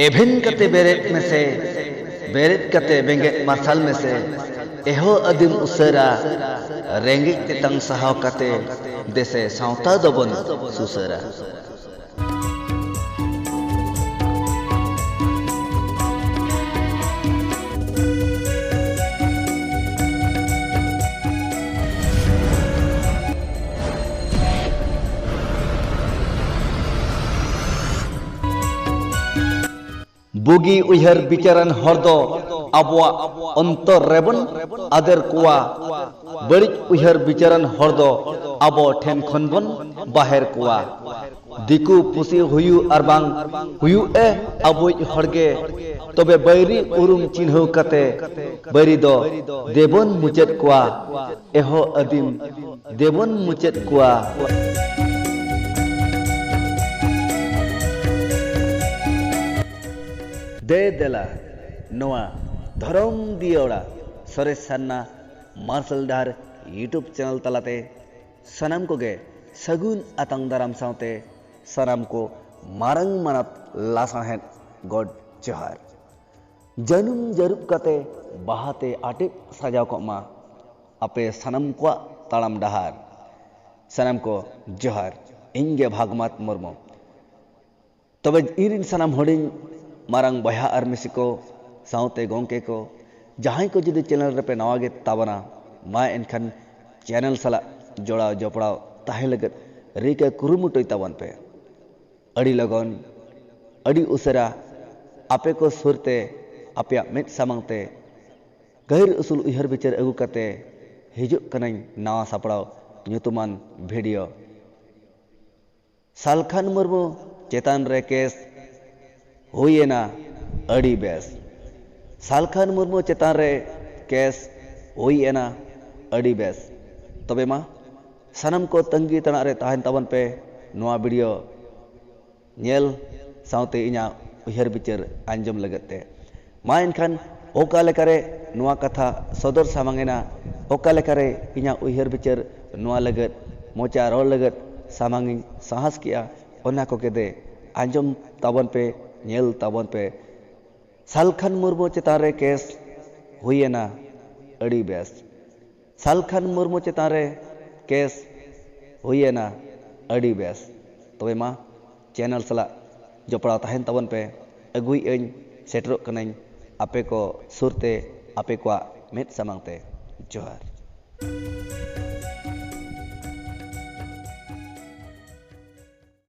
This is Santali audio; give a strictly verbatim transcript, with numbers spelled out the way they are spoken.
ᱮᱵᱷᱮᱱ ᱠᱟᱛᱮ ᱵᱮᱨᱮᱫ ᱢᱮᱥᱮ, ᱵᱮᱨᱮᱫ ᱠᱟᱛᱮ ᱵᱮᱸᱜᱮᱫ ᱢᱟᱨᱥᱟᱞ ᱢᱮᱥᱮ, ᱮᱦᱚ ᱟᱹᱫᱤᱢ ᱩᱥᱟᱹᱨᱟ, ᱨᱮᱸᱜᱮᱡ ᱛᱮᱛᱟᱝ ᱥᱟᱦᱟᱣ ᱠᱟᱛᱮ ᱫᱮᱥᱮ ᱥᱟᱶᱛᱟ ᱫᱚᱵᱚᱱ ᱥᱩᱥᱟᱹᱨᱟ᱾ ᱵᱩᱜᱤ ᱩᱭᱦᱟᱹᱨ ᱵᱤᱪᱟᱹᱨᱟᱱ ᱦᱚᱲ ᱫᱚ ᱟᱵᱚᱣᱟᱜ ᱚᱱᱛᱚᱨ ᱨᱮᱵᱚᱱ ᱟᱫᱮᱨ ᱠᱚᱣᱟ᱾ ᱵᱟᱹᱲᱤᱡ ᱩᱭᱦᱟᱹᱨ ᱵᱤᱪᱟᱹᱨᱟᱱ ᱦᱚᱲ ᱫᱚ ᱟᱵᱚ ᱴᱷᱮᱱ ᱠᱷᱚᱱ ᱵᱚᱱ ᱵᱟᱦᱮᱨ ᱠᱚᱣᱟ᱾ ᱫᱤᱠᱩ ᱯᱩᱥᱤ ᱦᱩᱭᱩᱜ ᱟᱨ ᱵᱟᱝ ᱦᱩᱭᱩᱜ ᱮ ᱟᱵᱚᱭᱤᱡ ᱦᱚᱲ ᱜᱮ, ᱛᱚᱵᱮ ᱵᱟᱹᱭᱨᱤ ᱩᱨᱩᱢ ᱪᱤᱱᱦᱟᱹᱣ ᱠᱟᱛᱮ ᱵᱟᱹᱭᱨᱤ ᱫᱚ ᱫᱮᱵᱚᱱ ᱢᱩᱪᱟᱹᱫ ᱠᱚᱣᱟ᱾ ᱮᱦᱚ ᱟᱹᱫᱤᱢ ᱫᱮᱵᱚᱱ ᱢᱩᱪᱟᱹᱫ ᱠᱚᱣᱟ᱾ ᱫᱮ ᱫᱮᱞᱟ ᱱᱚᱣᱟ ᱫᱷᱚᱨᱚᱢ ᱫᱤᱭᱟᱹᱲᱟ ᱥᱚᱨᱮᱥ ᱥᱟᱨᱱᱟ ᱢᱟᱨᱥᱟᱞ ᱰᱟᱦᱟᱨ YouTube ᱪᱮᱱᱮᱞ ᱛᱟᱞᱟᱛᱮ ᱥᱟᱱᱟᱢ ᱠᱚᱜᱮ ᱥᱟᱹᱜᱩᱱ ᱟᱛᱟᱝ ᱫᱟᱨᱟᱢ ᱥᱟᱶᱛᱮ ᱥᱟᱱᱟᱢ ᱠᱚ ᱢᱟᱨᱟᱝ ᱢᱟᱱᱟᱛ ᱞᱟᱥᱟᱬᱦᱮᱫ ᱜᱚᱰ ᱡᱚᱦᱟᱨ᱾ ᱡᱟᱹᱱᱩᱢ ᱡᱟᱹᱨᱩᱵ ᱠᱟᱛᱮ ᱵᱟᱦᱟᱛᱮ ᱟᱴᱮᱫ ᱥᱟᱡᱟᱣ ᱠᱚᱜ ᱢᱟ ᱟᱯᱮ ᱥᱟᱱᱟᱢ ᱠᱚᱣᱟᱜ ᱛᱟᱲᱟᱢ ᱰᱟᱦᱟᱨ᱾ ᱥᱟᱱᱟᱢ ᱠᱚ ᱡᱚᱦᱟᱨ, ᱤᱧ ᱜᱮ ᱵᱷᱟᱜᱽᱢᱟᱛ ᱢᱩᱨᱢᱩ᱾ ᱛᱚᱵᱮ ᱤᱧ ᱨᱤᱱ ᱥᱟᱱᱟᱢ ᱦᱩᱰᱤᱧ ᱢᱟᱨᱟᱝ ᱵᱚᱭᱦᱟ ᱟᱨ ᱢᱤᱥᱤ ᱠᱚ ᱥᱟᱶᱛᱮ ᱜᱚᱢᱠᱮ ᱠᱚ, ᱡᱟᱦᱟᱸᱭ ᱠᱚ ᱡᱩᱫᱤ ᱪᱮᱱᱮᱞ ᱨᱮᱯᱮ ᱱᱟᱣᱟ ᱜᱮ ᱛᱟᱵᱚᱱᱟ, ᱢᱟ ᱮᱱᱠᱷᱟᱱ ᱪᱮᱱᱮᱞ ᱥᱟᱞᱟᱜ ᱡᱚᱲᱟᱣ ᱡᱚᱯᱲᱟᱣ ᱛᱟᱦᱮᱸ ᱞᱟᱹᱜᱤᱫ ᱨᱤᱠᱟᱹ ᱠᱩᱨᱩᱢᱩᱴᱩᱭ ᱛᱟᱵᱚᱱ ᱯᱮ᱾ ᱟᱹᱰᱤ ᱞᱚᱜᱚᱱ, ᱟᱹᱰᱤ ᱩᱥᱟᱹᱨᱟ ᱟᱯᱮ ᱠᱚ ᱥᱩᱨ ᱛᱮ, ᱟᱯᱮᱭᱟᱜ ᱢᱮᱫ ᱥᱟᱢᱟᱝ ᱛᱮ ᱜᱟᱹᱦᱤᱨ ᱩᱥᱩᱞ ᱩᱭᱦᱟᱹᱨ ᱵᱤᱪᱟᱹᱨ ᱟᱹᱜᱩ ᱠᱟᱛᱮ ᱦᱤᱡᱩᱜ ᱠᱟᱹᱱᱟᱹᱧ ᱱᱟᱣᱟ ᱥᱟᱯᱲᱟᱣ ᱧᱩᱛᱩᱢᱟᱱ ᱵᱷᱤᱰᱤᱭᱳ᱾ ᱥᱟᱞᱠᱷᱟᱱ ᱢᱩᱨᱢᱩ ᱪᱮᱛᱟᱱ ᱨᱮ ᱠᱮᱥ ᱦᱩᱭ ᱮᱱᱟ, ᱟᱹᱰᱤ ᱵᱮᱥ᱾ ᱥᱟᱞᱠᱷᱟᱱ ᱢᱩᱨᱢᱩ ᱪᱮᱛᱟᱱ ᱨᱮ ᱠᱮᱥ ᱦᱩᱭ ᱮᱱᱟ, ᱟᱹᱰᱤ ᱵᱮᱥ᱾ ᱛᱚᱵᱮ ᱢᱟ ᱥᱟᱱᱟᱢ ᱠᱚ ᱛᱟᱺᱜᱤ ᱛᱟᱲᱟᱜ ᱨᱮ ᱛᱟᱦᱮᱱ ᱛᱟᱵᱚᱱ ᱯᱮ ᱱᱚᱣᱟ ᱵᱷᱤᱰᱤᱭᱳ ᱧᱮᱞ ᱥᱟᱶᱛᱮ ᱤᱧᱟᱹᱜ ᱩᱭᱦᱟᱹᱨ ᱵᱤᱪᱟᱹᱨ ᱟᱸᱡᱚᱢ ᱞᱟᱹᱜᱤᱫ ᱛᱮ᱾ ᱢᱟ ᱮᱱᱠᱷᱟᱱ ᱚᱠᱟ ᱞᱮᱠᱟᱨᱮ ᱱᱚᱣᱟ ᱠᱟᱛᱷᱟ ᱥᱚᱫᱚᱨ ᱥᱟᱢᱟᱝ ᱮᱱᱟ, ᱚᱠᱟ ᱞᱮᱠᱟᱨᱮ ᱤᱧᱟᱹᱜ ᱩᱭᱦᱟᱹᱨ ᱵᱤᱪᱟᱹᱨ ᱱᱚᱣᱟ ᱞᱟᱹᱜᱤᱫ ᱢᱚᱪᱟ ᱨᱚᱲ ᱞᱟᱹᱜᱤᱫ ᱥᱟᱢᱟᱝ ᱤᱧ ᱥᱟᱦᱟᱥ ᱠᱮᱜᱼᱟ, ᱚᱱᱟ ᱠᱚᱜᱮ ᱫᱮ ᱟᱸᱡᱚᱢ ᱛᱟᱵᱚᱱ ᱯᱮ ᱧᱮᱞ ᱛᱟᱵᱚᱱ ᱯᱮ᱾ ᱥᱟᱞᱠᱷᱟᱱ ᱢᱩᱨᱢᱩ ᱪᱮᱛᱟᱱ ᱨᱮ ᱠᱮᱥ ᱦᱩᱭᱮᱱᱟ, ᱟᱹᱰᱤ ᱵᱮᱥ᱾ ᱥᱟᱞᱠᱷᱟᱱ ᱢᱩᱨᱢᱩ ᱪᱮᱛᱟᱱ ᱨᱮ ᱠᱮᱥ ᱦᱩᱭᱮᱱᱟ, ᱟᱹᱰᱤ ᱵᱮᱥ᱾ ᱛᱚᱵᱮ ᱢᱟ, ᱪᱮᱱᱮᱞ ᱥᱟᱞᱟᱜ ᱡᱚᱯᱲᱟᱣ ᱛᱟᱦᱮᱱ ᱛᱟᱵᱚᱱ ᱯᱮ᱾ ᱟᱹᱜᱩᱭᱮᱫ ᱟᱹᱧ, ᱥᱮᱴᱮᱨᱚᱜ ᱠᱟᱹᱱᱟᱹᱧ ᱟᱯᱮ ᱠᱚ ᱥᱩᱨᱛᱮ, ᱟᱯᱮ ᱠᱚᱣᱟᱜ ᱢᱮᱫ ᱥᱟᱢᱟᱝ ᱛᱮ᱾ ᱡᱚᱦᱟᱨ᱾